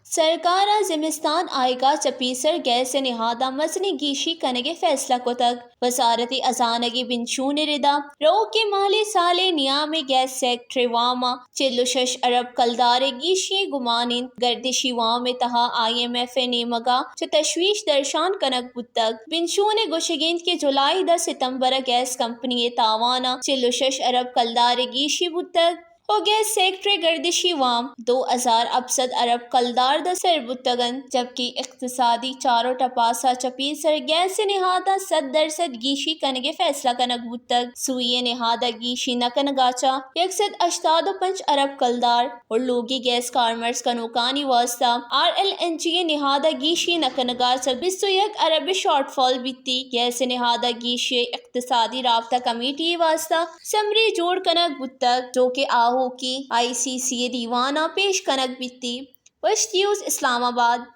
سرکار ءَ زمستان آیگ ءَ چہ پیسر گیس ءِ نہاد ءَ مزنیں گیشی کنگ ءِ فیصلہ کتگ۔ وزارت ہزانگ ءِ بنشون ءِ ردا روکیں مالی سال ءِ نیام ءَ گیس سیکٹر ءِ وام ءَ چل ءُ شش ارب کلدار ءِ گیشی ءِ گمان انت۔ گردشی وام ءِ تہا آئی ایم ایف ءِ نیمگ ءَ چہ تشویش درشان کنگ بوتگ۔ بنشون ءِ گوشگ انت کہ جولائی داں ستمبر ءَ گیس کمپنی ءِ تاوان ءَ چل ءُ شش ارب کلدار ءِ گیشی بوتگ ءُ گیس سیکٹر ءِ گردشی وام دو ہزار ہپت سد ارب کلدار داں سر بوتگ انت، جبکہ اقتصادی چار ءُ ٹپاس ءَ چہ پیسر گیس ءِ نہاد ءَ صد درسد گیشی کنگ ءِ فیصلہ کنگ بوتگ۔ سوئی ءِ نہاد ءَ گیشی نہ کنگ ءَ چہ یک سد ہشتاد ءُ پنچ ارب کلدار ءُ لوگی گیس کارمرز کنوکانی واستہ آر ایل این جی ءِ نہاد ءَ گیشی نہ کنگ ءَ چہ بیست ءُ یک ارب ءِ شارٹ فال بیتی۔ گیس ءِ نہاد ءَ گیشی ءِ اقتصادی رابطہ کمیٹی ءِ واستہ سمری جوڑ کنگ بوتگ، جو کہ آہوکی آئی سی سی ءِ دیوان ءَ پیش کنگ بیتی۔ وش نیوز، اسلام آباد۔